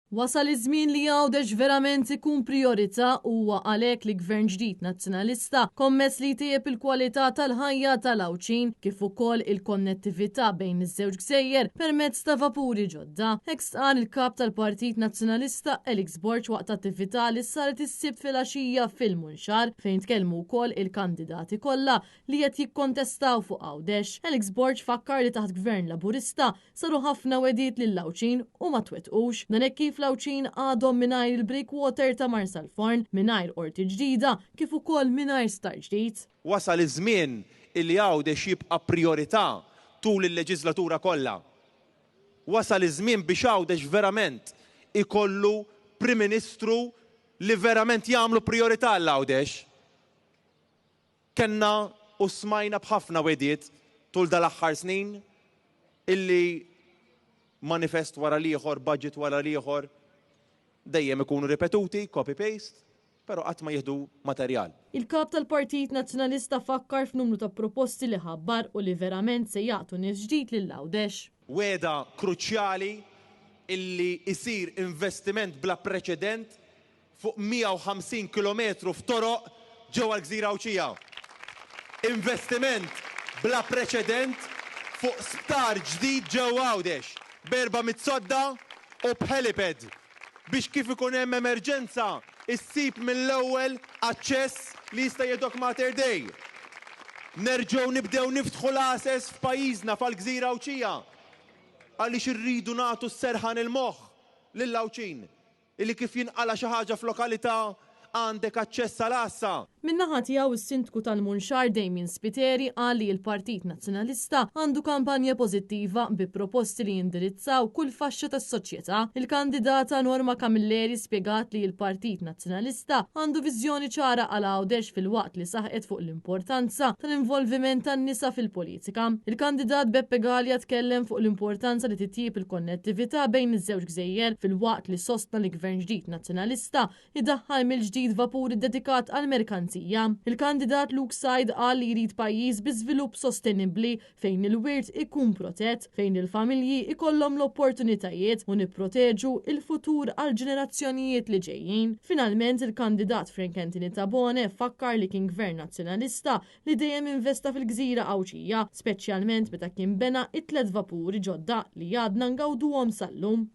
Wasal iż-żmien li Għawdex verament ikun prijorità u huwa għalhekk li Gvern ġdid Nazzjonalista kommess li jtejjeb il-kwalità tal-ħajja tal-Għawdxin kif ukoll il-konnettività bejn iż-żewġ gżejjer permezz ta' vapuri ġodda. Hekk stqarr il-Kap tal-Partit Nazzjonalista Alex Borg waqt attività li saret is-Sibt filgħaxija fil-Munxar fejn tkellmu wkoll il-kandidati kollha li qed jikkontestaw fuq Għawdex. Alex Borg fakkar li taħt Gvern Laburista saru ħafna wegħdiet lill-Għawdxin u ma twettqux. Dan hekk kif l-Għawdxin għadhom mingħajr il-breakwater ta' Marsalforn, mingħajr qorti ġdida kif ukoll mingħajr sptar ġdid. Wasal iż-żmien illi Għawdex jibqa' prijorità tul il-leġiżlatura kollha. Wasal iż-żmien biex Għawdex verament ikollu Prim Ministru li verament jagħmlu prijorità għal Għawdex. Kellna u smajna b'ħafna wegħdiet tul dal-aħħar snin illi manifest wara l-ieħor, budget wara l-ieħor, dejjem ikunu ripetuti, copy paste, però qatt ma jieħdu materjal. Il-Kap tal-Partit Nazzjonalista fakkar f'numru ta' proposti li ħabbar u li verament se jagħtu nifs ġdid lil Għawdex. Wegħda kruċjali illi jsir investiment bla preċedent fuq 150 kilometru f'toroq ġewwa l-gżira Għawdxija. Investiment bla preċedent fuq sptar ġdid ġewwa Għawdex, b'400 sodda u b'helipad biex kif ikun hemm emerġenza issib mill-ewwel aċċess li jista' jieħdok Mater Dei. Nerġgħu nibdew niftħu l-għases f'pajjiżna fal-gżira Għawdxija għaliex irridu nagħtu s-serħan il-moħħ lill-Għawdxin. Illi kif jinqala' xi ħaġa f'lokalità għandek aċċess għal għassa. Min-naħa tiegħu s-Sindku tal-Munxar Damien Spiteri qal li l-Partit Nazzjonalista għandu kampanja pożittiva bi proposti li jindirizzaw kull faxxa tas-soċjetà. Il-kandidata Norma Camilleri spjegat li l-Partit Nazzjonalista għandu viżjoni ċara għal Għawdex filwaqt li saħqet fuq l-importanza tal-involviment tan-nisa fil-politika. Il-kandidat Beppe Galea tkellem fuq l-importanza li titjieb il-konnettività bejn iż-żewġ gżejjer filwaqt li sostna li Gvern ġdid Nazzjonalista idaħħal mill-ġdid vapur iddedikat għall-merkanzija. Il-kandidat Luke Said qal li jrid pajjiż bi żvilupp sostenibbli fejn il-wirt ikun protett, fejn il-familji ikollhom l-opportunitajiet u nipproteġu il-futur għall-ġenerazzjonijiet li ġejjin. Finalment il-kandidat Frank Anthony Tabone fakkar li kien Gvern Nazzjonalista li dejjem investa fil-gżira Għawdxija, speċjalment meta kien bena it-tliet vapuri ġodda li għadna ngawduhom sal-lum.